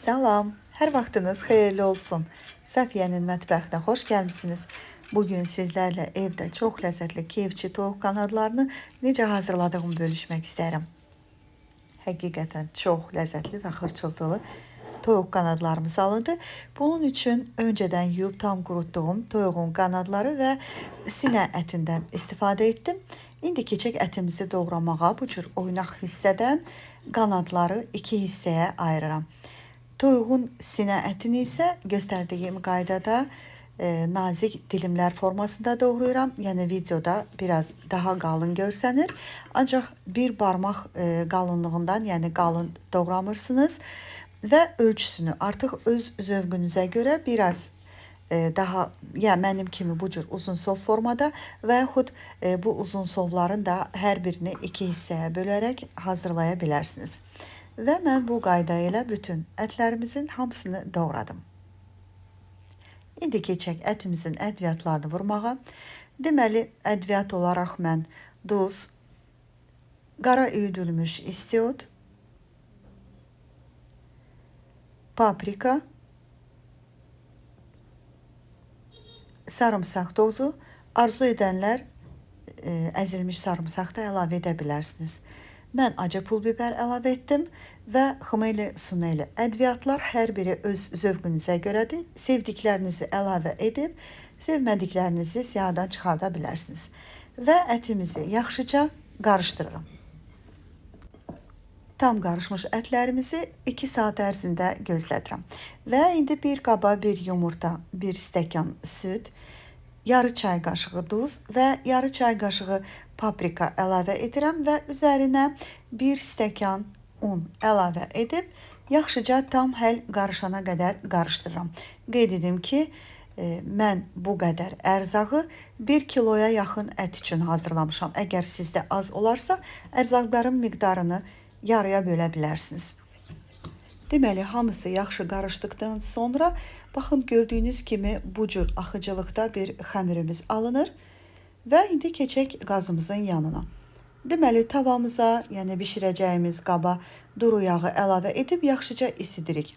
Salam, hər vaxtınız xeyirli olsun. Səfiyyənin mətbəxinə xoş gəlmisiniz. Bugün sizlərlə evdə çox ləzzətli keyfçi toyuq qanadlarını necə hazırladığımı bölüşmək istərəm. Həqiqətən çox ləzzətli və xırçıltılı toyuq qanadlarımız alındı. Bunun üçün öncədən yuyub tam qurutduğum toyuğun qanadları və sinə ətindən istifadə etdim. İndi keçək ətimizi doğramağa. Bu cür oynaq hissədən qanadları iki hissəyə ayırıram. Toyuğun sinə ətini isə göstərdiyim qaydada nazik dilimlər formasında doğrayıram. Yəni videoda biraz daha qalın görsənir. Ancaq bir barmaq qalınlığından, yəni qalın doğramırsınız və ölçüsünü artıq öz zövqünüzə görə biraz daha, ya mənim kimi bu cür uzun sov formada və yaxud bu uzun sovların da hər birini iki hissəyə bölərək hazırlaya bilərsiniz. Və mən bu qayda ilə bütün ətlərimizin hamısını doğradım. İndi keçək ətimizin ədviyyatlarını vurmağa. Deməli, ədviyyat olaraq mən duz, qara üyüdülmüş istiot, paprika, sarımsaq tozu, arzu edənlər əzilmiş sarımsaq da əlavə edə bilərsiniz. Mən acı pul biber əlavə etdim və xmeli suneli. Ədviyyatlar hər biri öz zövqünüzə görədir. Sevdiklərinizi əlavə edib, sevmədiklərinizi siyahıdan çıxarda bilərsiniz. Və ətimizi yaxşıca qarışdırıram. Tam qarışmış ətlərimizi 2 saat ərzində gözlədirəm. Və indi bir qaba bir yumurta, bir stəkan süd, yarı çay qaşığı duz və yarı çay qaşığı paprika əlavə edirəm və üzərinə bir stəkan un əlavə edib yaxşıca tam həll qarışana qədər qarışdırıram. Qeyd edim ki, mən bu qədər ərzağı 1 kiloya yaxın ət üçün hazırlamışam. Əgər sizdə az olarsa, ərzaqların miqdarını yarıya bölə bilərsiniz. Deməli, hamısı yaxşı qarışdıqdan sonra, baxın, gördüyünüz kimi bu cür axıcılıqda bir xəmirimiz alınır və indi keçək qazımızın yanına. Deməli, tavamıza, yəni bişirəcəyimiz qaba duru yağı əlavə edib yaxşıca isidirik.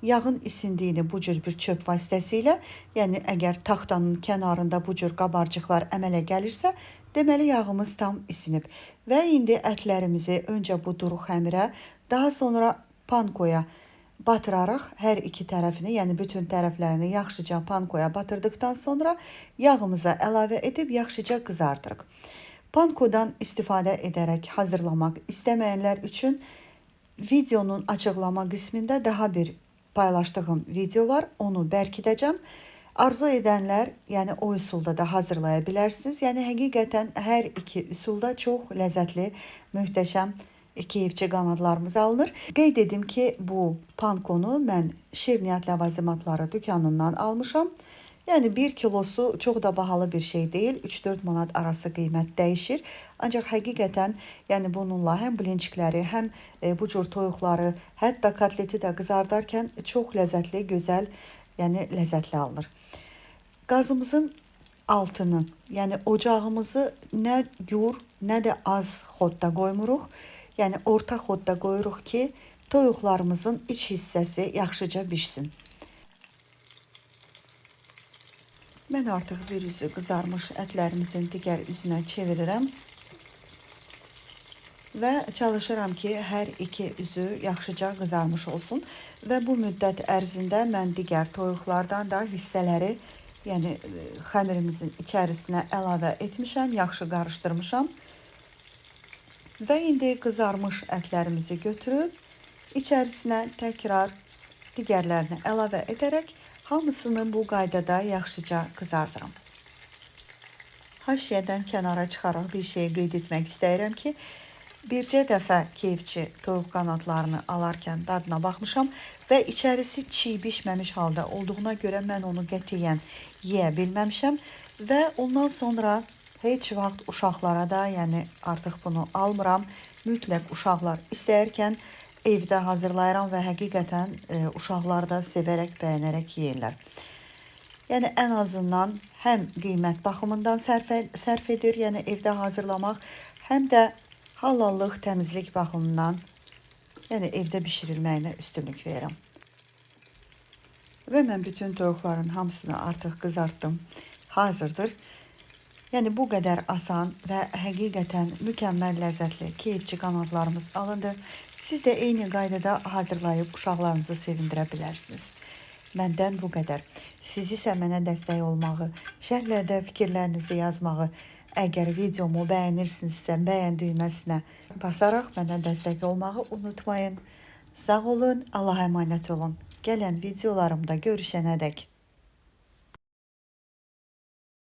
Yağın isindiyini bu cür bir çöp vasitəsilə, yəni əgər taxtanın kənarında bu cür qabarcıqlar əmələ gəlirsə, deməli yağımız tam isinib. Və indi ətlərimizi öncə bu duru xəmirə, daha sonra pankoya batıraraq hər iki tərəfini, yəni bütün tərəflərini yaxşıca pankoya batırdıqdan sonra yağımıza əlavə edib yaxşıca qızardırıq. Pankodan istifadə edərək hazırlamaq istəməyənlər üçün videonun açıqlama qismində daha bir paylaşdığım video var. Onu bərkidəcəm. Arzu edənlər, yəni o üsulda da hazırlaya bilərsiniz. Yəni həqiqətən hər iki üsulda çox ləzzətli, möhtəşəm keyifçi qanadlarımız alınır. Qeyd edim ki, bu pankonu mən şirniyyat ləvazimatları dükanından almışam. Yəni 1 kilosu çox da bahalı bir şey deyil. 3-4 manat arası qiymət dəyişir. Ancaq həqiqətən, yəni bununla həm blinçikləri, həm bu cür toyuqları, hətta kotleti də qızardarkən çox ləzzətli, gözəl, yəni ləzzətli alınır. Qazımızın altını, yəni ocağımızı nə gur, nə də az xodda qoymuruq. Yəni orta xodda qoyuruq ki, toyuqlarımızın iç hissəsi yaxşıca bişsin. Mən artıq bir üzü qızarmış ətlərimizin digər üzünə çevirirəm və çalışıram ki, hər iki üzü yaxşıca qızarmış olsun və bu müddət ərzində mən digər toyuqlardan da hissələri, yəni xəmirimizin içərisinə əlavə etmişəm, yaxşı qarışdırmışam. Və indi qızarmış ətlərimizi götürüb içərisinə təkrar digərlərini əlavə edərək hamısını bu qaydada yaxşıca qızardıram. Haşiyədən kənara çıxaraq bir şey qeyd etmək istəyirəm ki, bircə dəfə keyfçi toyuq qanadlarını alarkən dadına baxmışam və içərisi çiğ bişməmiş halda olduğuna görə mən onu qətiyyən yeyə bilməmişəm və ondan sonra heç vaxt uşaqlara da, yəni artıq bunu almıram. Mütləq uşaqlar istəyərkən evdə hazırlayıram və həqiqətən uşaqlar da sevərək, bəyənərək yeyirlər. Yəni ən azından həm qiymət baxımından sərf edir, yəni evdə hazırlamaq, həm də halallıq, təmizlik baxımından, yəni evdə bişirilməyinə üstünlük verirəm. Və mən bütün toyuqların hamısını artıq qızartdım. Hazırdır. Yəni bu qədər asan və həqiqətən mükəmməl ləzzətli KFC qanadlarımız alındı. Siz də eyni qaydada hazırlayıb uşaqlarınızı sevindirə bilərsiniz. Məndən bu qədər. Siz isə mənə dəstək olmağı, şərhlərdə fikirlərinizi yazmağı, əgər videomu bəyənirsinizsə, bəyən düyməsinə basaraq mənə dəstək olmağı unutmayın. Sağ olun, Allaha əmanət olun. Gələn videolarımda görüşənədək.